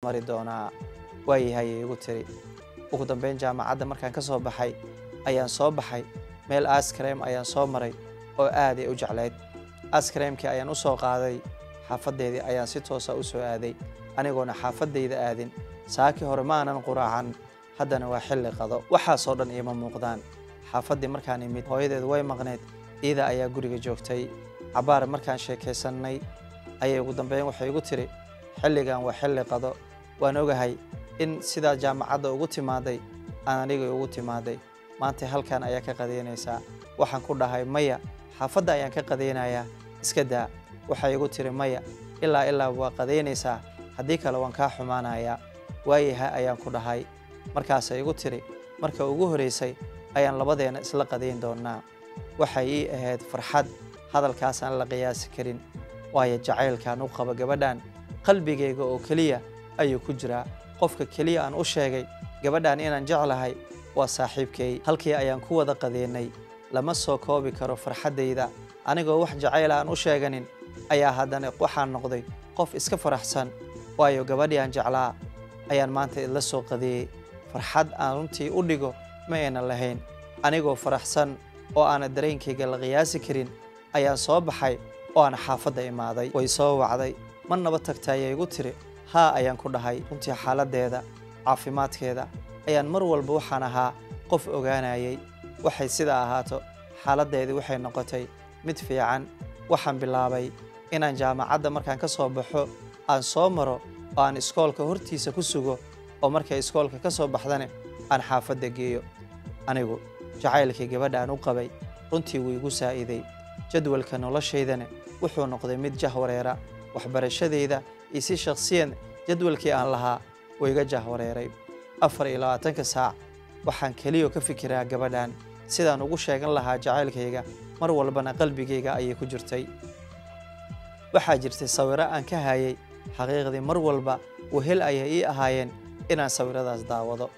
Mari doonaa. Waayahay, igu tiri. Ugu dambeyn jaamacadda markaan ka soo baxay ayaan soo baxay, meel ice cream ayaan soo maray oo aad ay u jeclayd. Ice creamkii ayaan u soo qaaday, xaafaddeedii ayaan si toosa u soo aaday, anigoona xaafaddayda aadin. Saakii hore ma aanan quraacan, haddana waa xilli qado. Waxaasoo dhan iima muuqdaan. Xaafaddii markaan imid, hooyadeed way maqneyd, iida ayaa guriga joogtay. Cabbaar markaan sheekaysannay ayay ugu dambeyn waxay igu tiri, xilligan waa xilli qado, waan ogahay in sidaa jaamacadda ugu timaaday aan aniga ugu timaaday, maanta halkan ayaa ka qadaynaysaa. Waxaan ku dhahay, maya, xaafadda ayaan ka qadaynayaa, iska daa. Waxay igu tiri, maya, ilaa ilaa waa qadaynaysaa, haddii kale waan kaa xumaanayaa. Waayaha, ayaan ku dhahay. Markaasay igu tiri, marka ugu horreysay ayaan labadeena isla qadayn doonaa. Waxay ii ahayd farxad hadalkaasaan la qiyaasi karin, waayo jacaylkaan u qabo gabadhan qalbigayga oo keliya ayuu ku jiraa. Qofka keliya aan u sheegay gabadhan inaan jeclahay waa saaxiibkay. Halkii ayaan ku wada qadeynay. Lama soo koobi karo farxaddayda. Anigoo wax jacayl aan u sheeganin ayaa haddana waxaan noqday qof iska faraxsan, waayo gabadhii aan jeclaa ayaan maanta idla soo qadeeyey. Farxad aan runtii u dhigo ma aynan lahayn. Anigoo faraxsan oo aana dareenkayga la qiyaasi karin ayaan soo baxay oo aan xaafadda imaaday. Way soo wacday. Ma naba tagta, ayay igu tiri. Haa, ayaan ku dhahay. Runtii xaaladdeeda caafimaadkeeda ayaan mar walba waxaan ahaa qof ogaanayay. Waxay sidaa ahaato, xaaladdeedii waxay noqotay mid fiican. Waxaan bilaabay inaan jaamacadda markaan ka soo baxo aan soo maro oo aan iskoolka hortiisa ku sugo, oo markay iskoolka ka soo baxdane aan xaafadda geeyo. Anigu jacaylkii gabadha aan u qabay runtii wuu igu saa'iday. Jadwalka noloshaydana wuxuu noqday mid jahwareera. Waxbarashadayda iyo si shakhsiyan jadwalkii aan lahaa wuu iga jahwareeray. 24-ka saac waxaan keliyo ka fikiraa gabadhan sidaan ugu sheegan lahaa jacaylkayga, mar walbana qalbigayga ayay ku jirtay. Waxaa jirtay sawiro aan ka hayay. Xaqiiqdii mar walba wehel ayay ii ahaayeen inaan sawiradaas daawado.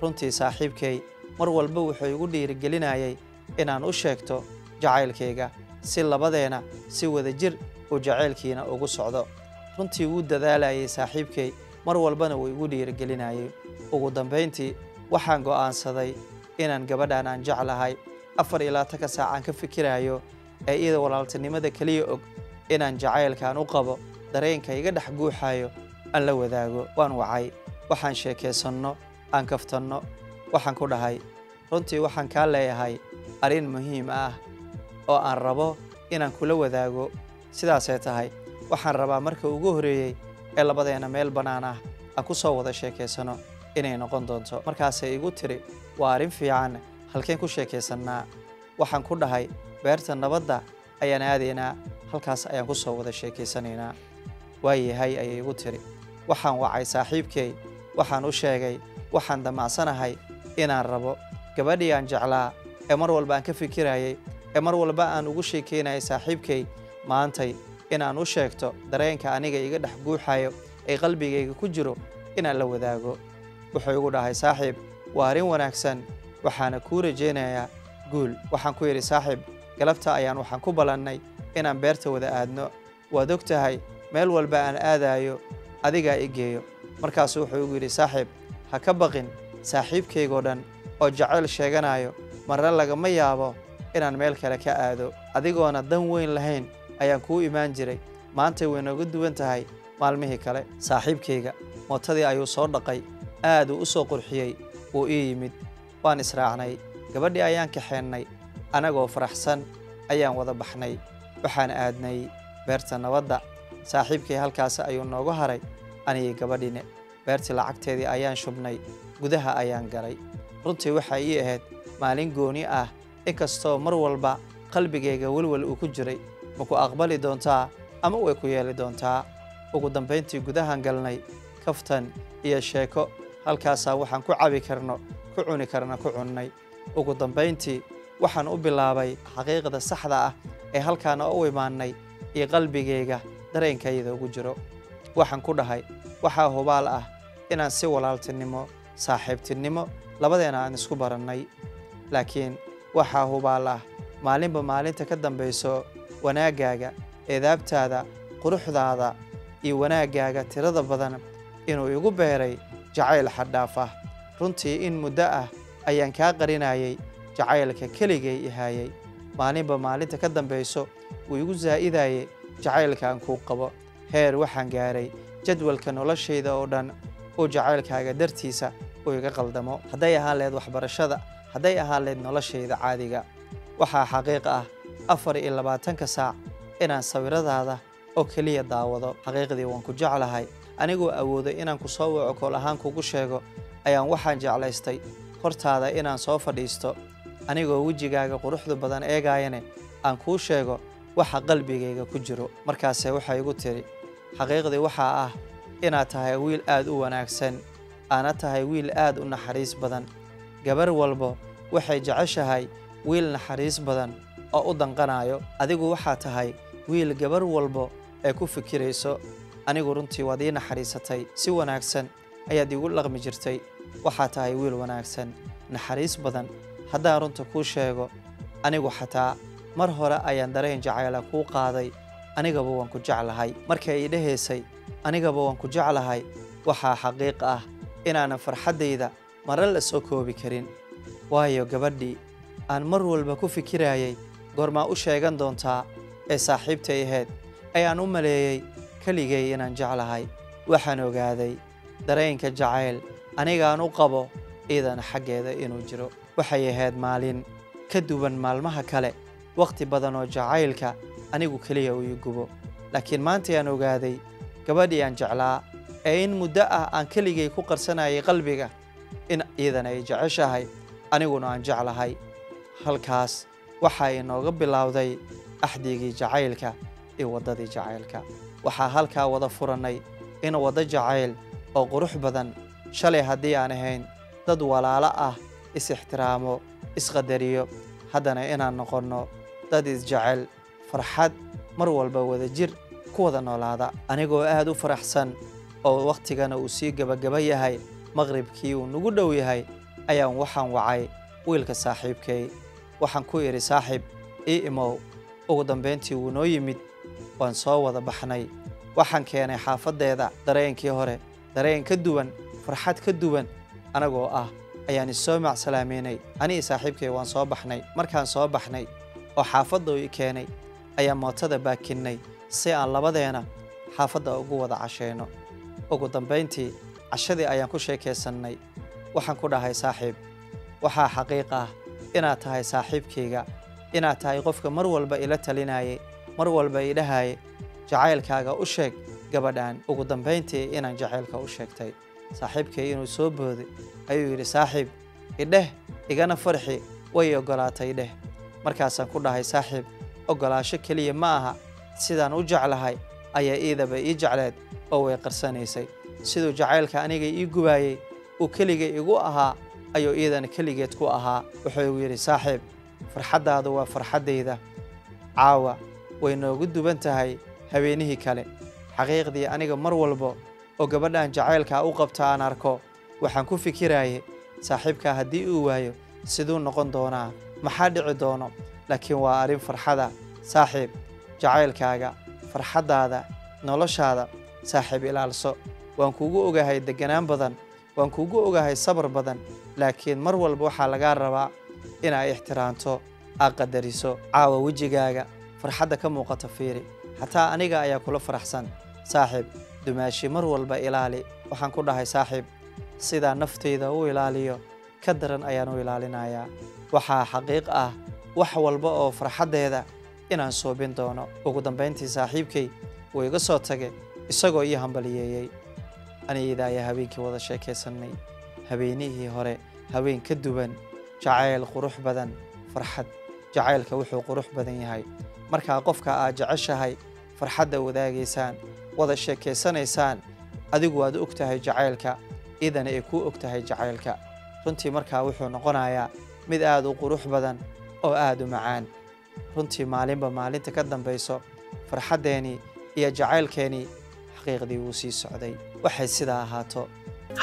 Runtii saaxiibkay mar walba wuxuu igu dhiirigelinayay inaan u sheegto jacaylkayga, si labadeena si wada jir uu jacaylkiina ugu socdo. Runtii wuu dadaalayay saaxiibkay, mar walbana wuu igu dhiirigelinayay. Ugu dambayntii waxaan go'aansaday inaan gabadhan aan jeclahay 24-ka saac aan ka fikirayo ee iyada walaaltinimada keliya og, inaan jacaylkaan u qabo, dareenka iga dhex guuxayo aan la wadaago. Waan wacay, waxaan sheekaysanno, aan kaftanno. Waxaan ku dhahay, runtii waxaan kaa leeyahay arrin muhiim ah oo aan rabo inaan kula wadaago. Sidaasay tahay, waxaan rabaa marka ugu horreeyey ee labadeena meel bannaan ah aan ku soo wada sheekaysano inay noqon doonto. Markaasay igu tiri, waa arrin fiican, halkeen ku sheekaysannaa? Waxaan ku dhahay, beerta nabadda ayaan aadaynaa, halkaas ayaan ku soo wada sheekaysanaynaa. Waayahay, ayay igu tiri. Waxaan wacay saaxiibkay, waxaan u sheegay waxaan damacsanahay inaan rabo gabadhii aan jeclaa ee mar walba aan ka fikirayay, ee mar walba aan ugu sheekaynayay saaxiibkay, maantay inaan u sheegto dareenka aniga iga dhex guuxayo ee qalbigayga ku jiro inaan la wadaago. Wuxuu igu dhahay, saaxiib, waa arrin wanaagsan, waxaana kuu rajaynayaa guul. Waxaan ku yidhi, saaxiib, galabta ayaan waxaan ku ballannay inaan beerta wada aadno. Waad og tahay meel walba aan aadayo adigaa i geeyo. Markaasuu wuxuu igu yidhi, saaxiib, ha ka baqin, saaxiibkaygoo dhan oo jacayl sheeganayo marna lagama yaabo inaan meel kale ka aado. Adigoona dan weyn lahayn ayaan kuu imaan jiray, maantay way nooga duwan tahay maalmihii kale. Saaxiibkayga mootadii ayuu soo dhaqay, aad uu u soo qurxiyey, wuu ii yimid, waan israacnay, gabadhii ayaan kaxeennay, anagoo faraxsan ayaan wada baxnay. Waxaan aadnay beerta nabadda. Saaxiibkay halkaas ayuu noogu haray anigii gabadhine. Beertii lacagteedii ayaan shubnay, gudaha ayaan galay. Runtii waxay ii ahayd maalin gooni ah, inkastoo mar walba qalbigayga welwel uu ku jiray, ma ku aqbali doontaa ama way ku yeeli doontaa? Ugu dambayntii gudahaan galnay, kaftan iyo sheeko halkaasaa waxaan ku cabi karno, ku cuni karna ku cunnay. Ugu dambayntii waxaan u bilaabay xaqiiqda saxda ah ee halkaana u imaannay iyo qalbigayga dareenkayda ugu jiro. Waxaan ku dhahay, waxaa hubaal ah inaan si walaaltinimo, saaxiibtinimo labadeena aan isku barannay, laakiin waxaa hubaal ah maalinba maalinta ka dambayso wanaaggaaga, eedaabtaada, quruxdaada iyo wanaaggaaga tirada badan inuu igu beeray jacayl xaddhaaf ah. Runtii in muddo ah ayaan kaa qarinayay jacaylka keligay ihaayay. Maalinba maalinta ka dambayso wuu igu zaa'idayay jacaylka aan kuu qabo. Heer waxaan gaaray jadwalka noloshayda oo dhan oo jacaylkaaga dartiisa uu iga qaldamo, hadday ahaan lahayd waxbarashada, hadday ahaan lahayd noloshayda caadiga. Waxaa xaqiiq ah 24-ka saac inaan sawiradaada oo keliya daawado. Xaqiiqdii waan ku jeclahay. Anigoo awooday inaan ku soo waco, kool ahaan kugu sheego, ayaan waxaan jeclaystay hortaada inaan soo fadhiisto, anigoo wejigaaga quruxda badan eegaayane aan kuu sheego waxa qalbigayga ku jiro. Markaase waxay igu tiri, xaqiiqdii waxaa ah inaad tahay wiil aad u wanaagsan, aana tahay wiil aad u naxariis badan. Gabar walbo waxay jeceshahay wiil naxariis badan oo u danqanayo. Adigu waxaa tahay wiil gabar walbo ee ku fikirayso. Anigu runtii waad ii naxariisatay, si wanaagsan ayaad iigu dhaqmi jirtay. Waxaa tahay wiil wanaagsan, naxariis badan. Haddaan runta kuu sheego, anigu xataa mar hore ayaan dareen jacayla kuu qaaday. Anigaba waan ku jeclahay. Markay ii dhehaysay anigaba waan ku jeclahay, waxaa xaqiiq ah inaanan farxaddayda mare la soo koobi karin, waayo gabadhii aan mar walba ku fikirayay goormaa u sheegan doontaa ee saaxiibtay ahayd ayaan u maleeyey keligay inaan jeclahay, waxaan ogaaday dareenka jacayl anigaan u qabo iidana xaggeeda inuu jiro. Waxay ahayd maalin ka duwan maalmaha kale, wakhti badan oo jacaylka anigu keliya uu ii gubo, laakiin maanta aan ogaaday gabadhii aan jeclaa ee in muddo ah aan keligay ku qarsanayay qalbiga in iidana ay jeceshahay, aniguna aan jeclahay. Halkaas waxaa inooga bilowday axdigii jacaylka iyo waddadii jacaylka. Waxaa halkaa wada furannay in waddo jacayl oo qurux badan. Shalay haddii aan ahayn dad walaalo ah, is-ixtiraamo, isqadariyo, haddana inaan noqonno dad isjecel, farxad mar walba wada jir ku wada noolaada. Anigoo aad u faraxsan oo wakhtigana uu sii gebagaba yahay, maqribkii uu nagu dhow yahay, ayaan waxaan wacay wiilka saaxiibkay. Waxaan ku idhi, saaxiib, ii imow. Ugu dambayntii wuu noo yimid, waan soo wada baxnay. Waxaan keenay xaafaddeeda. Dareenkii hore dareen ka duwan, farxad ka duwan anagoo ah ayaan isoo macsalaameynay. Anigii saaxiibkay waan soo baxnay. Markaan soo baxnay oo xaafadda ii keenay ayaan mootada baakinnay si aan labadeena xaafadda ugu wada cashayno. Ugu dambayntii cashadii ayaan ku sheekaysannay. Waxaan ku dhahay, saaxiib, waxaa xaqiiq ah inaad tahay saaxiibkayga, inaad tahay qofka mar walba ila talinayay, mar walba idhahayay jacaylkaaga u sheeg gabadhan. Ugu dambayntii inaan jacaylka u sheegtay. Saaxiibkay inuu soo booday ayuu yidhi, saaxiib, idheh igana farxi, way oggolaatay dheh. Markaasaan ku dhahay, saaxiib, oggolaasho keliya ma aha, sidaan u jeclahay ayaa iidaba ii jecleed oo way qarsanaysay. Siduu jacaylka aniga ii gubaayey uu keliga igu ahaa ayuu iidana keligeed ku ahaa. Wuxuu igu yidhi, saaxiib, farxaddaadu waa farxaddayda, caawa way noogu duwan tahay habeenihii kale. Xaqiiqdii aniga mar walba oo gabadhan jacaylkaa u qabta aan arko, waxaan ku fikirayay saaxiibkaa haddii uu waayo siduu noqon doonaa, maxaa dhici doono? Laakiin waa arrin farxada, saaxiib. Jacaylkaaga, farxaddaada, noloshaada, saaxiib, ilaalso. Waan kugu ogahay deganaan badan, waan kugu ogahay sabar badan, laakiin mar walba waxaa lagaa rabaa inaa ixtiraamto, aad qadariso. Caawa wejigaaga farxadda ka muuqata fiiri, xataa aniga ayaa kula faraxsan. Saaxiib, dumaashi mar walba ilaali. Waxaan ku dhahay, saaxiib, sidaa naftayda u ilaaliyo ka daran ayaan u ilaalinayaa. Waxaa xaqiiq ah wax walba oo farxaddeeda inaan soobin doono. Ugu dambayntii saaxiibkay wuu iga soo tagay isagoo ii hambaliyeeyey. Aniyada ayaa habeenkii wada sheekaysannay. Habeenihii hore habeen ka duwan, jacayl qurux badan, farxad. Jacaylka wuxuu qurux badan yahay markaa qofka aad jeceshahay farxadda wadaagaysaan, wada sheekaysanaysaan, adigu aad og tahay jacaylka, idana ay kuu og tahay jacaylka. Runtii markaa wuxuu noqonayaa mid aad u qurux badan oo aad u macaan. Runtii maalinba maalinta ka dambayso farxaddeenii iyo jacaylkeenii xaqiiqdii wuu sii socday. Waxay sidaa ahaato.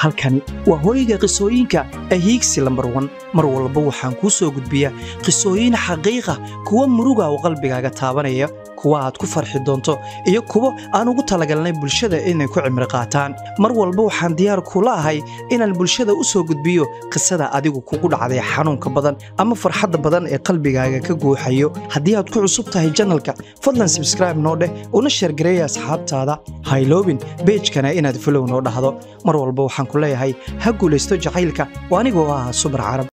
Halkani waa hooyga qisooyinka ee Hiigsi lambar 1. Mar walba waxaan kuu soo gudbiyaa qisooyin xaqiiqa, kuwa muruga oo qalbigaaga taabanaya, Kuwa aad ku farxi doonto iyo kuwo aan ugu talagalnay bulshada inay ku cimri qaataan. Mar walba waxaan diyaar kula ahay inaan bulshada u soo gudbiyo qisada adigu kugu dhacday xanuunka badan ama farxadda badan ee qalbigaaga ka guuxayo. Haddii aad ku cusub tahay channelka, fadlan subscribe noo dheh, una share gareeya asxaabtaada. Hayloobin pagekana inaad follow noo dhahdo. Mar walba waxaan ku leeyahay, ha guulaysto jacaylka. Waa anigoo ah Subar Carab.